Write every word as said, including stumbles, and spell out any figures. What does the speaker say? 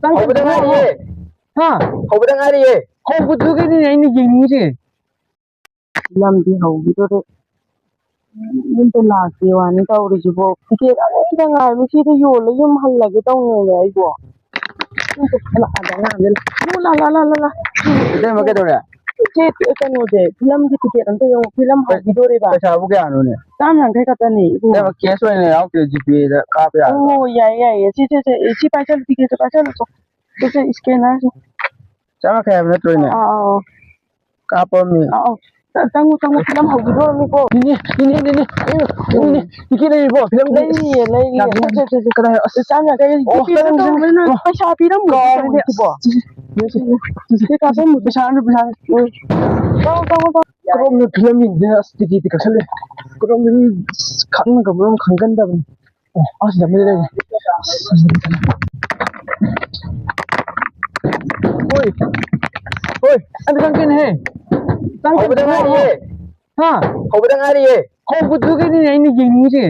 ꯆꯪꯈ꯭ꯔꯦ꯫ ꯍꯧꯕꯗ ꯉꯥꯏꯔꯤꯌꯦ꯫ ꯍꯥ? ꯍꯧꯕꯗ ꯉꯥꯏꯔꯤꯌꯦ꯫ ꯍꯧꯕꯗꯨꯒꯤꯅꯤꯅꯦ ꯑꯩꯅ ꯌꯦꯡꯅꯤꯡꯉꯤꯁꯦ꯫ ꯐꯤꯂꯝꯗꯤ ꯍꯧꯈꯤꯗꯣꯔꯦ꯫ ꯌꯨꯝꯗ ꯂꯥꯛꯇꯦ ꯋꯥꯅꯤ ꯇꯧꯔꯤꯁꯤꯕꯣ꯫ ꯇꯤꯀꯦꯠ ꯑꯅꯤꯗ ꯉꯥꯏꯔꯦ꯫ ꯁꯤꯗ ꯌꯣꯜꯂ ꯌꯨꯝ ꯍꯜꯂꯒꯦ ꯇꯧꯅꯤꯡꯉꯦ ꯑꯩꯕꯣ꯫ ꯂꯥ, ꯂꯥ, ꯂꯥ, ꯂꯥ, ꯂꯥ꯫ ꯏꯇꯩꯃ ꯀꯩꯗꯧꯔꯦ? ꯁꯤ ꯀꯩꯅꯣꯁꯦ, ꯐꯤꯂꯝꯒꯤ ꯇꯤꯀꯦꯠ ꯑꯝꯇ ꯌꯦꯡꯉꯣ꯫ ꯐꯤꯂꯝ ꯍꯧꯈꯤꯗꯣꯔꯦꯕ꯫ ꯄꯩꯁꯥꯕꯨ ꯀꯌꯥꯅꯣꯅꯦ? ꯆꯥꯝ ꯌꯥꯡꯈꯩ ꯈꯛꯇꯅꯦ, ꯏꯕꯨꯡꯉꯣ꯫ ꯏꯇꯩꯃ, ꯀꯦꯁ ꯑꯣꯏꯅ ꯌꯥꯎꯗꯦ, ꯖꯤꯄꯦꯗ ꯀꯥꯞꯄ ꯌꯥꯒꯗ꯭ꯔꯣ? ꯑꯣ, ꯌꯥꯏꯌꯦ, ꯌꯥꯏꯌꯦ꯫ ꯁꯤ, ꯁꯤ, ꯁꯤ, ꯁꯤ ꯄꯥꯏꯁꯜꯂꯨ, ꯇꯤꯀꯦꯠꯁꯦ ꯄꯥꯏꯁꯜꯂꯨ ꯆꯣ꯫ ꯁꯤ, ꯁꯤ, ꯁ꯭ꯀꯦꯅꯔꯁꯦ꯫ ꯆꯥꯝ ꯌꯥꯡꯈꯩ ꯍꯥꯏꯕ ꯅꯠꯇ꯭ꯔꯣ, ꯏꯅꯦ? ꯑꯥ, ꯑꯥ, ꯑꯥ꯫ ꯀꯥꯞꯄꯝꯅꯤ꯫ ꯑꯥ, ꯑꯥ꯫ ꯆꯪꯉꯨ, ꯆꯪꯉꯨ, ꯐꯤꯂꯝ ꯍꯧꯈꯤꯗꯣꯔꯝꯅꯤꯀꯣ꯫ ꯏꯅꯦ, ꯏꯅꯦ, ꯏꯅꯦ, ꯏꯅꯦ꯫ ꯑꯩꯌꯣ, ꯏꯅꯦ, ꯎꯝ꯫ ꯇꯤꯀꯦꯠ ꯂꯩꯔꯤꯕꯣ? ꯐꯤꯂꯝꯒꯤ ꯂꯩꯔꯤꯌꯦ, ꯂꯩꯔꯤꯌꯦ꯫ ꯌꯥꯗ꯭ꯔꯦ, ꯌꯥꯗ꯭ꯔꯦ꯫ ꯁꯦ, ꯁꯦ, ꯁꯦ, ꯀꯗꯥꯏ? ꯑꯁ, ꯆꯥꯝ ꯌꯥꯡꯈꯩ ꯑꯣ, ꯖꯤꯄꯦꯗ ꯆꯪꯉꯣ, ꯇꯧꯕꯅꯤꯅ ꯆꯪꯉꯣ꯫ ꯄꯩꯁꯥ ꯄꯤꯔꯝꯃꯣ꯫ ꯀꯥꯎꯔꯦꯅꯦ꯫ ꯁꯤꯕꯣ꯫ ꯁꯦ, ꯁꯦ, ꯁꯦ, ꯁꯦ, ꯀꯥꯞꯄꯝꯃꯣ꯫ ꯄꯩꯁꯥꯅꯦ, ꯄꯩꯁꯥꯅꯦ꯫ ꯎꯝ꯫ ꯆꯪꯉꯣ, ꯆꯪꯉꯣ, ꯆꯪꯉꯣ꯫ ꯀꯔꯣꯝꯗ ꯐꯤꯂꯝ ꯌꯦꯡꯗꯣꯏꯅꯣ? ꯑꯁ, ꯇꯤꯀꯦꯠꯇꯤ ꯀꯛꯁꯜꯂꯦ꯫ ꯀꯔꯣꯝꯗ ꯃꯤ ꯈꯪꯅꯒ ꯃꯔꯣꯝ ꯈꯪꯒꯟꯗꯕꯅꯤ꯫ ꯑꯣ, ꯑꯁ, ꯌꯥꯝ ꯂꯩꯔꯦ꯫ ꯍꯣꯏ, ꯍꯣꯏ, ꯑꯗꯨ ꯆꯪꯒꯦꯅꯦꯍꯦ꯫ ꯆꯪꯒꯦ꯫ ꯍꯧꯕꯗ ꯉꯥꯏꯔꯤꯌꯦ꯫ ꯍꯥ? ꯍꯧꯕꯗ ꯉꯥꯏꯔꯤꯌꯦ꯫ ꯍꯧꯕꯗꯨꯒꯤꯅꯤꯅꯦ ꯑꯩꯅ ꯌꯦꯡꯅꯤꯡꯉꯤꯁꯦ꯫